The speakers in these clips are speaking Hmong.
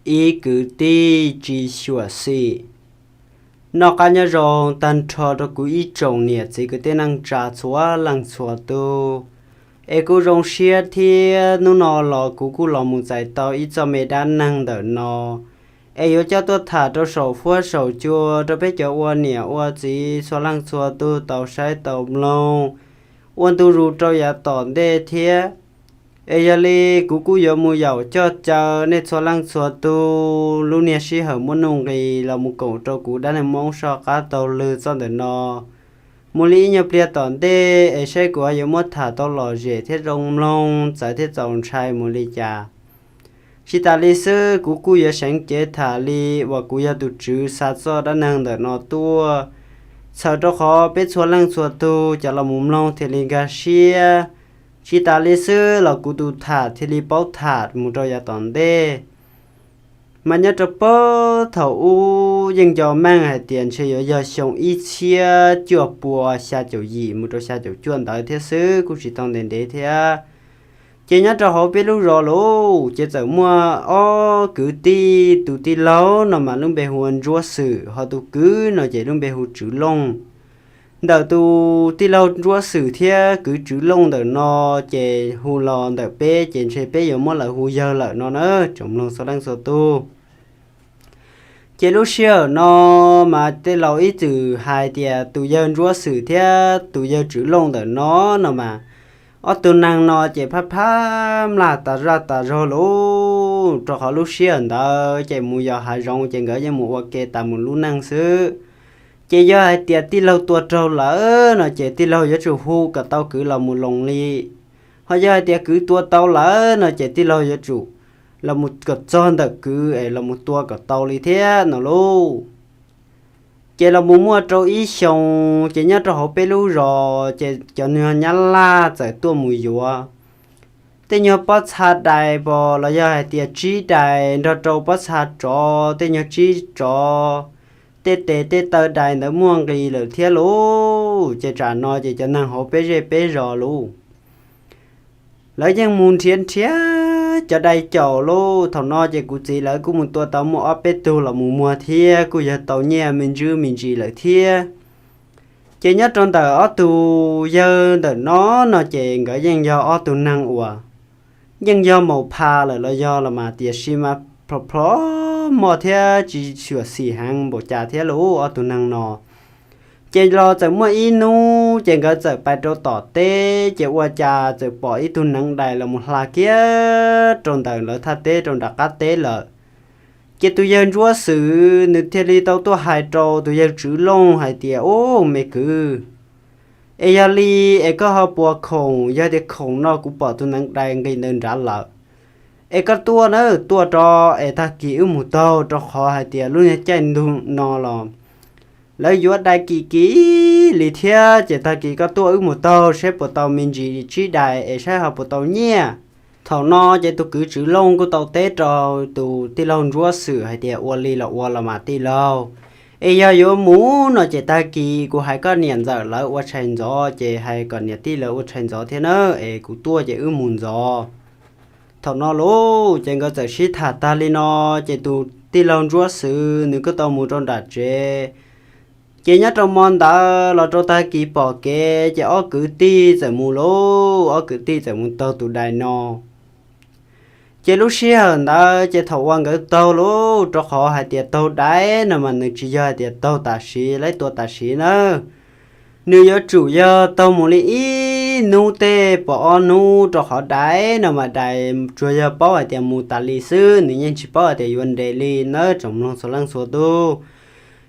Ib kwv tij tsis xyuam xim. Noj qab nyob zoo tag nrho rau kuv ib tsoom niam txiv kwv tij neej tsa txhua leej txhua tus. Es kuj zoo siab thiab hnub no los kuv kuj los mus txais tau ib txoj me dab neeg ntawm no, es yuav coj tuaj tham rau saum huab saum cua rau peb cov ua niam ua txiv txhua leej txhua tus tau saib tau mloog ua ntu zus rau yav tom ntej thiab. Es yog li kuv kuj yuav mus yaum coj caw nej txhua leej txhua tus lub niag sij hawm muaj nuj nqis los mus koom rau kuv dab neeg Hmoob soj qab taug lw txoj ntawm no mus li ib nyuag pliag tom ntej, es saib kuv yuav muab tham tau lom zem thiab zoo mloog txawv thiab txaus ntshai mus li cas. Tsis tas li xwb, kuv kuj yuav seev cev tham li uas kuv yog tus tswv xa txoj dab neeg ntawm no tuaj, txhawm rau qhov peb txhua leej txhua tus cov los mus mloog thiaj li nkag siab. Tsis tas li xwb los kuv tus tham thiaj li paub tham mus rau yav tom ntej. Mas nyob rau puag thaum ub yeej nco meej hais tias ntshe yuav yog xyoo ib txhiab cuaj pua xya caum yim mus rau xya caum cuaj ntawd thiab xwb, kuj tsis tau ntev ntev thiab. Ces nyob rau hauv peb lub zos lauj, ces txawm muaj ob kwv tij, tus tij laug no mas lub npe hu ua Ntsuab Xwm, ho tus kwv no ces lub npe hu Tswv Looj. Ntawm tus tij laug Ntsuab Xwm thiab kwv Tswv Looj ntawm no, ces hu los ntawm peb ces ntshe peb yuav muab lawv hu yawg lawm no na, tsoom mloog txhua leej txhua tus. Ces lub sij hawm no mas tej laus ib txwm hais tias tus yawg Ntsuab Xwm thiab tus yawg Tswv Looj ntawm no, no mas ob tug neeg no ces phab phab mlaj tas zaj tas zog lauj, rau qhov lub sij hawm ntawd ces mus yos hav zoov ces nkawd yeej mus ua ke tas mus lub neej xwb. Ces yog hais tias tij laug tua raug lawm no ces tij laug yuav tsum hu kom tau kwv los mus loos li. Ho yog hais tias kwv tua tau lawm no ces tij laug yuav tsum los mus kom txog ntawm kwv es los mus tua kom tau li thiab no lauj. Ces los mus muaj rau ib xyoos ces nyob rau hauv peb lub zos ces cov nyab laj txawm tuaj mus yuav tej nyuag pob txha dais pos los yog hais tias tsib dais nrog rau pob txha tsov, tej nyuag tsib tsov, tej tes tej taw dais ntawd muaj nqis lawm thiab lauj. Ces tsam no ces cov neeg hauv peb zej peb zos lauj, lawv yeej mus nrhiav nrhiav cov dais caum lauj. Thaum no ces kuv txiv lawv kuj mus tua tau muaj ob peb tug los mus muag thiab, kuj yog tau nyiaj me ntsis me ntsis lawm thiab. Ces nyob rau ntawm ob tug yawg ntawm no, no ces nkawd yeej yog ob tug neeg uas yeej yog maum pha lawm los yog los mas tiam sis mas plhov plhov moj thiab tsis xyuam xim heev npaum cas thiab lauj ob tug neeg no. Ces los txawm muaj ib hnub ces nkawd txawm pais rau tom teb ces ua cas txawm pom ib tug neev dais los mus hla kiag rau ntawm lawv thaj teb rau nram qab teb lawm. Ces tus yawg Ntsuab Xwm nws thiaj li tau tuaj hais rau tus yawg Tswv Looj hais tias, Ub, me kwv, es yog li es koj ho puas khoom? Yog tias khoom no kuv pom tus neev dais nqis ntawd nrad lawm, es koj tuaj na, tuaj rau es tag kis wb mus taug, rau qhov hais tias lub niag caij ntuj no los lawv yuav dais kim kim li thiab. Ces tag kis koj tuaj wb mus taug saib puas tau me ntsis tsib dais es saib ho puas tau nyiaj. Thaum no ces tus kwv Tswv Looj kuj tau teb rau tus tij laug Ntsuab Xwm hais tias, Ua li los ua los mas tij laug, es yog yuav mus no ces tag kis kuv hais koj niam ntxawm lawv ua tshais ntxov, ces hais kom niam tij lawv ua tshais ntxov thiab na, es kuv tuaj ces wb mus ntxov. Thaum no lauj, ces nkawd txawm sib tham tag li no, ces tus tij laug Ntsuab Xwm nws kuj tau mus rau nram tsev. Ces nyob rau hmo ntawd los rau tag kis pom kev, ces ob kwv tij txawm mus lauj, ob kwv tij txawm mus taug tus dais no. Ces lub sij hawm ntawd ces thaum uas nkawd taug lauj, rau qhov hais tias taug dais no mas nws tsis yog hais tias taug tam sim, laib tua tam sim na. Nws yuav tsum yog taug mus li ib hnub tej pos ob hnub, rau qhov dais no mas dais tsuas yog paub hais tias mus tas li xwb, nws yeej tsis paub hais tias yuav nres li na, tsoom mloog txhua leej txhua tus.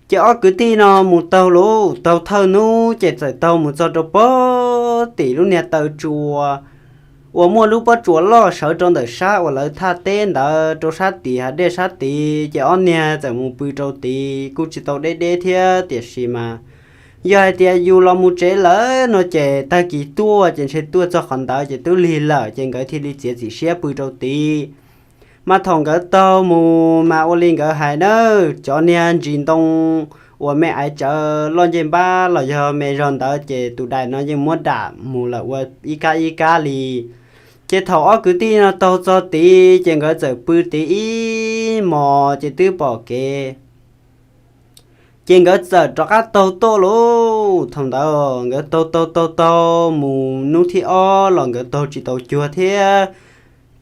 Ces ob kwv tij no mus taug lauj, taug thawj hnub ces txawm taug mus txog rau puag tim lub niag taw tsua uas muaj lub pob tsuas loj sawv rau ntawm sab uas lawv thaj teb ntawd, rau sab tim hav dej sab tid, ces ob niag txawm mus pw rau tid kuj tsis tau deb deb thiab. Tiam sis mas yog hais tias yus los mus tsev lawm no ces tag kis tuaj ces ntshe tuaj txog qhov ntawd ces twb lig lawm, ces nkawd thiaj li txiav txim siab pw rau tid. Mas thaum nkawd taug mus mas ua li nkawd hais na, cov niag ntsis ntoo uas me aiv tsawv loj ncej npab los yog me zog ntawd ces tus dais no yeej muab dam mus lawm ua ib kab ib kab li. Ces thaum ob kwv tij no taug txog tid ces nkawd txawm pw tid ib hmos ces twb pom kev. Ces nkawd txawm rov qab taug tuaj lauj. Thaum ntawd nkawd taug taug taug taug mus hnub thib ob los nkawd taug tsis tau cuag thiab.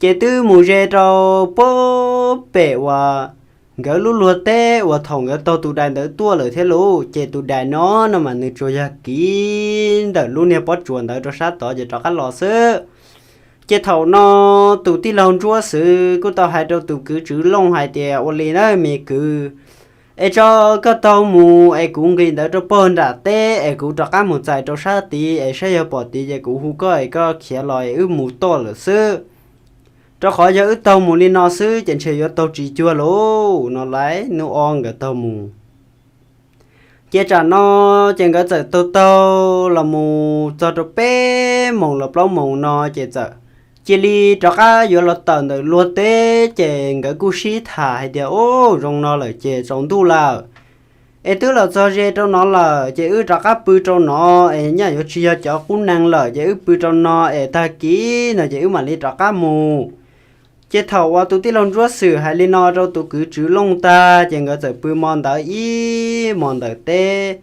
Ces twb mus ze rau puag pem uas nkawd lub luag teb uas thaum nkawd taug tus dais ntawd tuaj lawm thiab lauj. Ces tus dais no no mas nws tsuas yog kiv ntawm lub niag pob tsuas ntawd rau sab tod ces rov qab los xwb. Ces thaum no tus tij laug Ntsuab Xwm kuj tau hais rau tus kwv Tswv Looj hais tias, ua li na me kwv, es tso koj taug mus es kuv nqis ntawd rau puag nram teb es kuv rov qab mus txais rau sab tid es saib yog pom tid ces kuv hu koj es koj khiav los es wb mus tuaj lawm xwb. Rau qhov yog wb taug mus li no xwb ces ntshe yuav taug tsis cuag lauj. No lawm hnub ob nkawd taug mus. Ces tsam no ces nkawd txawm taug taug los mus txog rau peb moos los plaub moos no ces txawm cia li rov qab yuav los tawm ntawm luag teb ces nkawd kuj sib tham hais tias, ub, zoo no lawm ces tsaus ntuj lawm, es twb los txog ze rau no lawm ces wb rov qab pw rau no es nyaj yuav tsis yog cov qub nees lawm ces wb pw rau no es tag kis no ces wb mam li rov qab mus. Ces thaum uas tus tij laug Ntsuab Xwm hais li no rau tus kwv Tswv Looj tag ces nkawd txawm pw hmo ntawd ib hmos ntawm teb.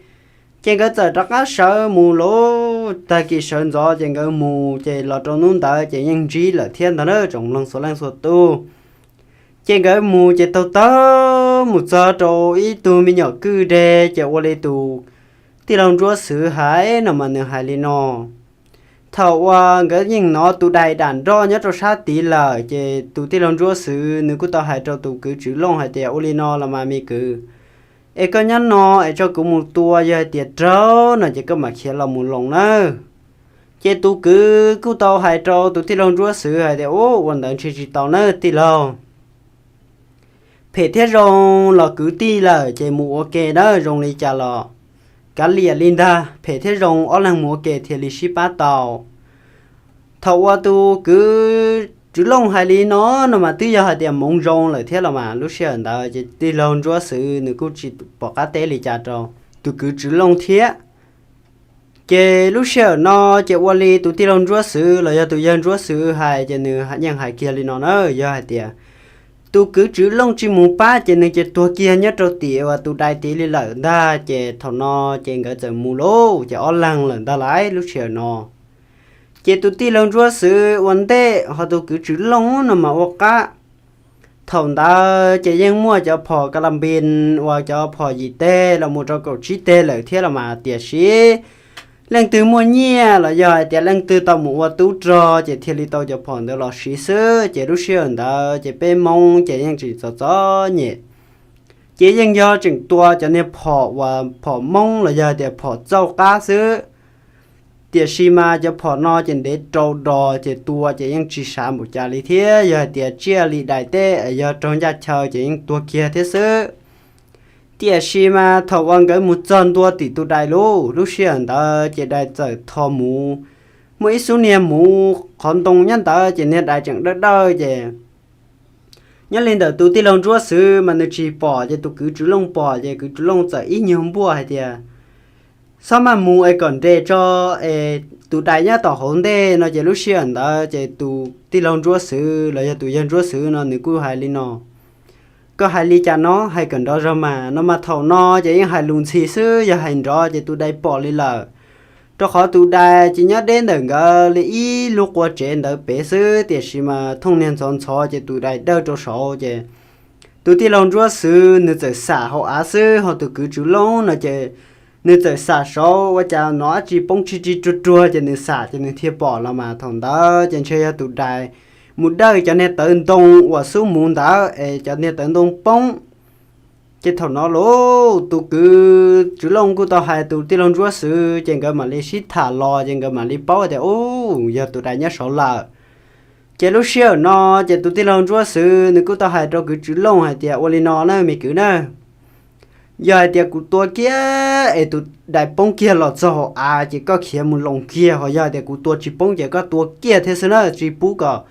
Ces nkawd txawm rov qab sawv mus lauj. Tag kis sawv ntxov ces nkawd mus ces los rau hnub ntawd ces yeej ntsib lawm thiab ntag na tsoom mloog txhua leej txhua tus. Ces nkawd mus ces taug taug mus txog rau ib tug me nyuam kwj deg ces ua li tus tij laug Ntsuab Xwm hais no mas nws hais li no. Thaum uas nkawd yeej hnov tus dais dam nroj nyob rau sab tid lawm ces tus tij laug Ntsuab Xwm nws kuj tau hais rau tus kwv Tswv Looj hais tias, ua li no los mas me kwv, es koj nyob no es tso kuv mus tua, yog hais tias raug no ces koj mam khiav los mus loos nawb. Ces tus kwv kuj tau hais rau tus tij laug Ntsuab Xwm hais tias, ub, ua ntawd ntshe tsis tau nawb tij laug. Phem thiab zoo los kwv tij lawm ces mus ua ke nawb, zoo li cas los kav liam li ntag, phem thiab zoo ob leeg mus ua ke thiaj li sib pab tau. Thaum uas tus kwv Tswv Looj hais li no no mas twb yog hais tias hmoov zoo lawm thiab los mas lub sij hawm ntawd ces tij laug Ntsuab Xwm nws kuj tsis pom qab teb li cas rau tus kwv Tswv Looj thiab. Ces lub sij hawm no ces ua li tus tij laug Ntsuab Xwm los yog tus yawg Ntsuab Xwm hais ces nws yeej hais kiag li no na, yog hais tias tus kwv Tswv Looj tsis mus pab ces nws ces tuag kiag nyob rau tim uas tus dais tid li lawm ntag. Ces thaum no ces nkawd txawm mus lauj, ces ob leeg lawm ntag lauj lub sij hawm no. Ces tus tij laug Ntsuab Xwm ua ntej ho tus kwv Tswv Looj no mas ua qab. Thaum ntawd ces yeej muaj cov phom ka la npis uas cov phom yim teg los mus rau kaum tsib teg lawm thiab los mas, tiam sis leej twg muaj nyiaj los yog hais tias leej twg tau mus ua tub rog ces thiaj li tau cov phom ntawd los siv xwb. Ces lub sij hawm ntawd ces peb Hmoob ces yeej tseem txom txom nyem, ces yeej yog tseem tua cov niag phom uas phom Hmoob los yog hais tias phom txauj qab xwb. Tiam sis mas cov phom no ces ntev rau dos ces tua ces yeej tsis sav npaum cas li thiab, yog hais tias tsiaj li dais tej yog raug ncaj chaw ces yeej tuag kiag thiab xwb. Tiam sis mas thaum uas nkawd mus txog ntua tim tus dais lauj, lub sij hawm ntawd ces dais txawm tho muv, muaj ib xub niag muv qhov ntoo nyob ntawd ces niag dais tseem dawb dawb ces nyob li ntawm tus tij laug Ntsuab Xwm mas nws tsis pom ces tus kwv Tswv Looj pom ces kwv Tswv Looj txawm ib nyuag npuaj hais tias, txhob maj mus es kom nres tso es tus dais nyob tom hauv ntej no. Ces lub sij hawm ntawd ces tus tij laug Ntsuab Xwm los yog tus yawg Ntsuab Xwm no nws kuj hais li no, koj hais li cas no, hais kom nrov zog mas no mas. Thaum no ces yeej hais lus ntxhi xwb, yog hais nrov ces tus dais pom li lawm, rau qhov tus dais ces nyob deb ntawm nkawd li ib lub qua tsev ntawd pem xwb, tiam sis mas thooj niag ntxhov ntxhov ces tus dais dawj rau saud ces tus tij laug Ntsuab Xwm nws txawm xam hauv av xwb, ho tus kwv Tswv Looj no ces nws txawm xam saud ua cas hnov dab tsi poob tsig tsig ruag ruag ces nws xam ces nws thiaj pom los mas. Thaum ntawd ces ntshe yog tus dais mus dawj cov niag tawv ntoo uas xub muv ntawd es cov niag tawv ntoo poob. Ces thaum no lauj, tus kwv Tswv Looj kuj tau hais tus tij laug Ntsuab Xwm ces nkawd mam li sib tham los ces nkawd mam li paub tias, ub, yog tus dais nyob saud lawm. Ces lub sij hawm no ces tus tij laug Ntsuab Xwm nws kuj tau hais rau kwv Tswv Looj hais tias, ua li no na me kwv na, yog hais tias kuv tua kiag es tus dais poob kiag los txog hauv av ces koj khiav mus loos kiag, ho yog hais tias kuv tua tsis poob ces koj tua kiag thiab xwb na, tsis pub kom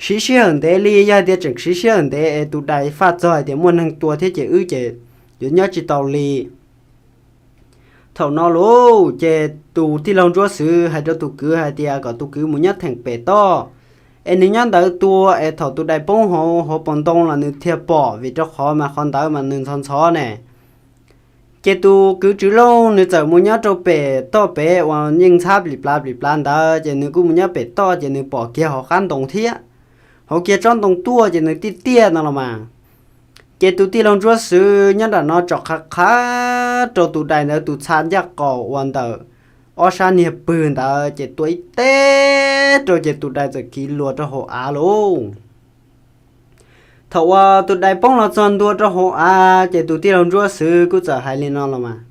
siv sij hawm ntev li. Yog hais tias tseem siv sij hawm ntev es tus dais faj txog hais tias muaj neeg tua thiab ces wb ces yuav nyob tsis tau li. Thaum no lauj, ces tus tij laug Ntsuab Xwm hais rau tus kwv hais tias kom tus kwv mus nyob theem pem toj, Es nws nyob ntawd tua es thaum tus dais poob hauv hauv paus ntoo los nws thiaj pom, vim rau qhov mas qhov ntawd mas nws ntxhov ntxhov ne. Ces tus kwv Tswv Looj nws txawm mus nyob rau pem toj pem uas yeej ntxhab plis plav plis plav ntawd, ces nws kuj mus nyob pem toj ces nws pom kiag hauv qab ntoo thiab, hauv kiag tsob ntoo tuaj ces nws tiaj tiaj no los mas. Ces tus tij laug Ntsuab Xwb nyob nram no tsom qhav qhav rau tus dais ntawd tus txha ncaj qaum uas ntawm ob sab niag pwg ntawd ces tua ib teg rau ces tus dais txawm kiv luas rau hauv av lauj. Thaum uas tus dais poob los txog ntua rau hauv av ces tus tij laug Ntsuab Xwb kuj txawm hais li no los mas,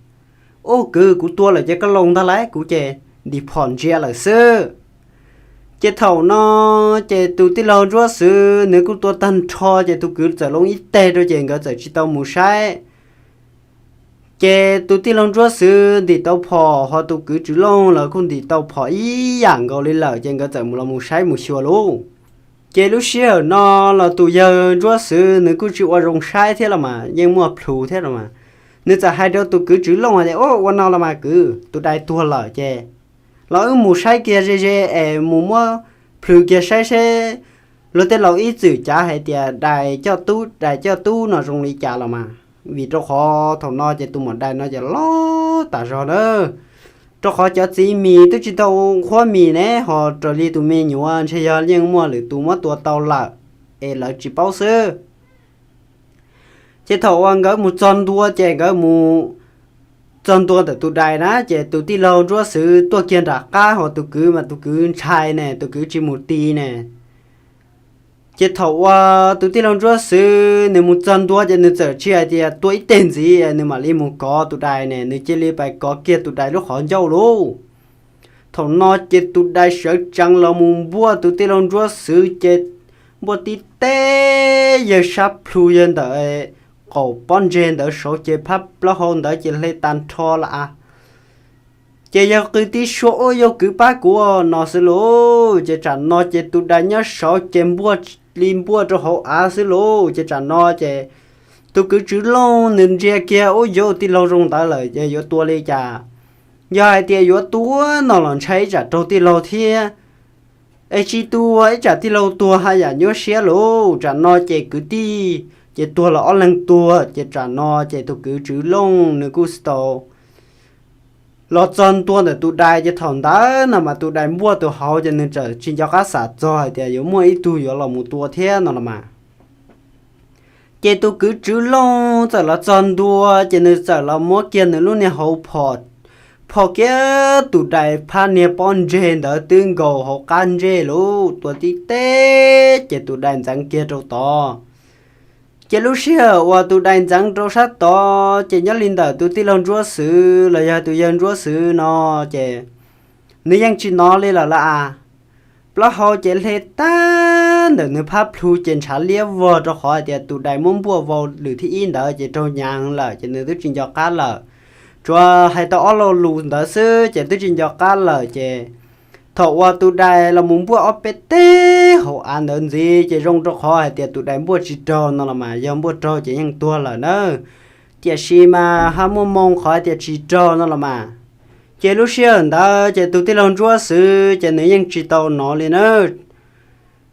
Ub kwv, kuv tua lawm ces koj loo ntag lauj, kuv ces ntim phom ntsia lawm xwb. Ces thaum no ces tus tij laug Ntsuab Xwb nws kuj tua tag nrho ces tus kwv txawm loo ib teg rau ces nkawd txawm tsis tau mus saib. Ces tus tij laug Ntsuab Xwb ntim tau phom ho tus kwv Tswv Looj los kuj ntim tau phom ib yam nkaus li lawm ces nkawd txawm mus los mus saib mus xyuas lauj. Ces lub sij hawm no los tus yawg Ntsuab Xwb nws kuj tsis ua zoo saib thiab los mas yeej muaj plhus thiab los mas. Nws txawm hais rau tus kwv Tswv Looj hais tias, Ub, ua no los mas kwv, tus dais tuag lawm ces los wb mus saib kiag ze ze es mus muab plhws kiag saib seb luag tej laus ib txwm cav hais tias dais coj tub, dais coj tub no zoo li cas los mas. Vim rau qhov thaum no ces tus maum dais no ces loj tas zog na. Rau qhov cov txiv mis twb tsis tau qhuab mis ne, ho raws li tus me nyuam ntshe yog yeej muaj lwm tus muab tua tau lawm es lawv tsis paub xwb. Ces thaum uas nkawd mus txog ntua ces nkawd mus txog ntua ntawm tus dais na ces tus tij laug Ntsuab Xwb tuaj kiag nram qab ho tus kwv mas tus kwv ntshai ne, tus kwv tsis mus ti ne. Ces thaum uas tus tij laug Ntsuab Xwb nws mus txog ntua ces nws txawm tsis hais tias tua ib teg ntxiv nws mam li mus kov tus dais ne, nws cia li pais kov kiag tus dais lub qhov ncauj lauj. Thaum no ces tus dais sawv tsees los mus npuaj tus tij laug Ntsuab Xwb ces npuaj tib teg yawg sab plhu yawg ntawm qaum pob ntseg ntawd saud ces phab plaub hau ntawd ces hle tag nrho lawm. Ces yawg qw tib suab, Ub, yawg kwv pab kuv no xwb lauj. Ces tsam no ces tus dais nyob saud ces npuaj li npuaj rau hauv av xwb lauj. Ces tsam no ces tus kwv Tswv Looj nws ntsia kiag, Ub, yawg tij laug zoo ntawd lawm ces yuav tua li cas? Yog hais tias yuav tua no los ntshai ib tsam raug tij laug thiab. Es tsis tua ib tsam tij laug tuag haj yam nyuaj siab lauj. Tsam no ces kwv tij ces tuag los ob leeg tuag. Ces tsam no ces tus kwv Tswv Looj nws kuj tau los txog ntua ntawm tus dais, ces thaum ntawd no mas tus dais npuaj tus hauv ces nws txawm tsis nco qab xav txog hais tias yuav muaj ib tug yuav los mus tua thiab no los mas. Ces tus kwv Tswv Looj txawm los txog ntua ces nws txawm los muab kiag nws lub niag hauv phom, phom kiag tus dais phab niag pob ntseg ntawd twb nkaus hauv qab ntsej lauj, tua tib teg ces tus dais ntxeev kiag rau tod. Ces lub sij hawm uas tus dais ntxeev rau sab tod ces nyob li ntawm tus tij laug Ntsuab Xwb los yog tus yawg Ntsuab Xwb no ces nws yeej tsis hnov li lawm lauj. Plaub hau ces hle tag ntawm nws phab plhu ces ntshav liab vog rau qhov hais tias tus dais muab npuaj vau lwm thib ib ntawd ces raug nyav lawm ces nws twb tsis nco qab lawm. Tsuas hais tau ob lo lus ntawd xwb ces twb tsis nco qab lawm ces thaum uas tus dais los mus npuaj ob peb teg hauv av ntawd ntxiv ces zoo rau qhov hais tias tus dais npuaj tsis raug no los mas, yog npuaj raug ces yeej tuag lawm na. Tiam sis mas ho muaj moo qhov hais tias tsis raug no los mas. Ces lub sij hawm ntawd ces tus tij laug Ntsuab Xwb ces nws yeej tsis tau hnov li na.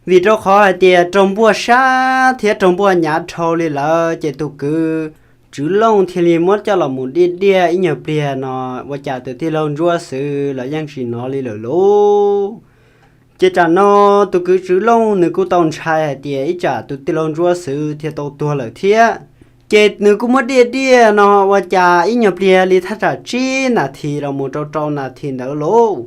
Vim rau qhov hais tias raug npuaj sab thiab raug npuaj nyav dhau li lawm ces tus kwv Tswv Looj thiaj li muab coj los mus diaj diaj ib nyuag pliag no, ua cas tus tij laug Ntsuab Xwb los yeej tsis hnov li lawm lauj. Ces tsam no tus kwv Tswv Looj nws kuj tau ntshai hais tias ib tsam tus tij laug Ntsuab Xwb thiaj tau tuag lawm thiab. Ces nws kuj muab diaj diaj no ua cas ib nyuag pliag li thaj tsam tsib nas this los mus rau rau nas this ntawd lauj.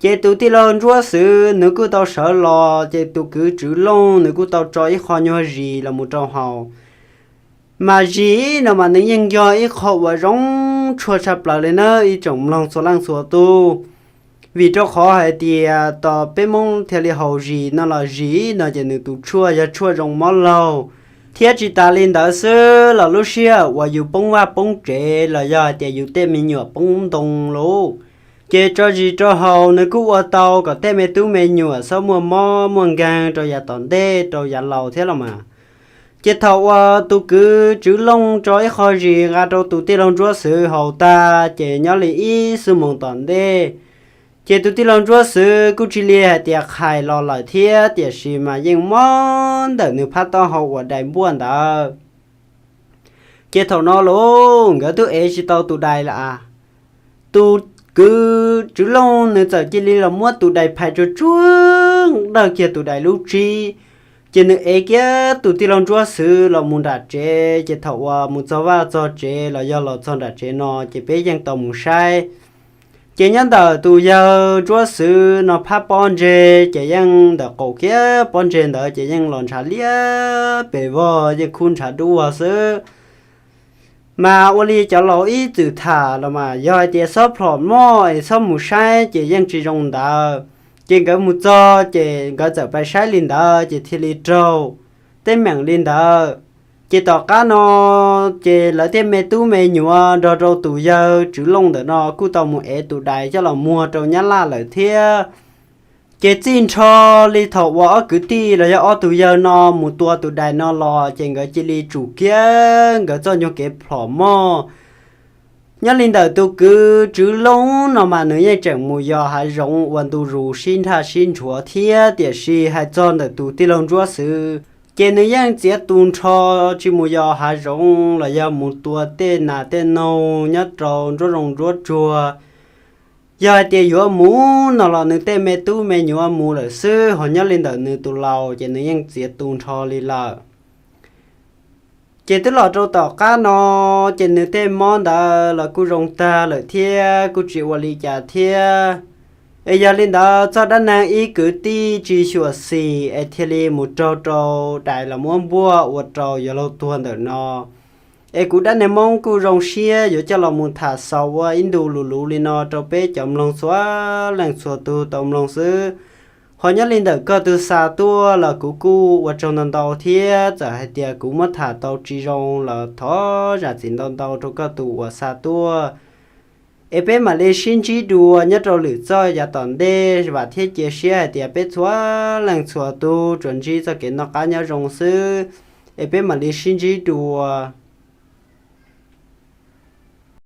Ces tus tij laug Ntsuab Xwb nws kuj tau sawv los ces tus kwv Tswv Looj nws kuj tau tso ib qho nyuag zis los mus rau haus. Mas zis no mas nws yeej yog ib qho uas zoo tshuaj tshaj plaws li na ib tsoom mloog txhua leej txhua tus. Vim rau qhov hais tias tos peb Hmoob thiaj li haus zis no los zis no ces nws tus tshuaj yog tshuaj zoo mob laug. Thiab tsis tas li ntawd xwb los lub sij hawm uas yus poob vaj poob tsev los yog hais tias yus tej me nyuam poob ntoo lauj, ces tso zis rau haus nws kuj ua tau kom tej me tub me nyuam txhob muaj mob muaj nkeeg rau yav tom ntej rau yav laus thiab los mas. Ces thaum uas tus kwv Tswv Looj tso ib qho zis nqa rau tus tij laug Ntsuab Xwb haus tag ces nyob li ib xuab moos tom ntej, Ces tus tij laug Ntsuab Xwb kuj tsis li hais tias qhais los lawm thiab, tiam sis mas yeej mob ntawm nws phab taub hau uas dais npuaj ntawd. Ces thaum no los nkawd twb ev tsis tau tus dais lawm. Tus kwv Tswv Looj nws txawm cia li los muab tus dais phais tsuag tsuag dawj kiag tus dais lub tsib. Ces nws ev kiag tus tij laug Ntsuab Xwb los mus nram tsev, ces thaum uas mus txog vaj txog tsev los yog los txog nram tsev no ces peb yeej tau mus saib. Ces nyob ntawm tus yawg Ntsuab Xwb no phab pob ntseg ces yeej ntawm qaum kiag pob ntseg ntawd ces yeej los ntshav liab pes vog, yeej khub ntshav dub vog xwb. Mas ua li cov laus ib txwm tham los mas yog hais tias xob plhom moj es xob mus saib ces yeej tsis zoo ntawd. Ces nkawd mus txog ces nkawd txawm pais saib li ntawd ces thiaj li raug teeb meem li ntawd. Ces tom qab no ces lawv tej me tub me nyuam nrog rau tus yawg Tswv Looj ntawm no kuj tau mus ev tus dais coj los muag rau Nyab Laj lawm thiab. Ces txij nrho li thaum uas ob kwv tij los yog ob tug yawg no mus tua tus dais no los ces nkawd cia li tsum kiag nkawd txoj ncauj kev plhom moj. Nyob li ntawm tus kwv Tswv Looj no mas nws yeej tseem mus yos hav zoov ua ntu zus sib nrhaj sib ntshuav thiab, tiam sis hais txog ntawm tus tij laug Ntsuab Xwb ces nws yeej txiav tu nrho tsis mus yos hav zoov los yog mus tua tej nas tej noog nyob rau nruab zoov nruab tsuag. Yog hais tias yuav mus no los nws tej me tub me nyuam mus lawm xwb, ho nyob li ntawm nws tus laus ces nws yeej txiav tu nrho li lawm. Ces twb los rau tom qab no ces nws tej mob ntawd los kuj zoo tag lawm thiab, kuj tsis ua li cas thiab. Es yog li ntawd txoj dab neeg ib kwv tij tsis xyuam xim es thiaj li mus raug rau dais los muab npuaj ua rau yuav luag tuag ntawm no. Es kuv dab neeg Hmoob kuj zoo siab yuav coj los mus tham xaus ua ib ntu lus luv li no rau peb cov mloog txhua leej txhua tug tau mloog xwb. Ho nyob li ntawm koj tug xa tuaj los kuv kuj ua tsaug ntau ntau thiab, txawm hais tias kuv muab tham tau tsis zoo los thov zam txim ntau ntau rau koj tus uas xa tuaj. Es peb mam li sib ntsib dua nyob rau lwm txoj yav tom ntej, vam thiab cia siab hais tias peb txhua leej txhua tug tsuas ntsib txoj kev noj qab nyob zoo xwb. Es peb mam li sib ntsib dua.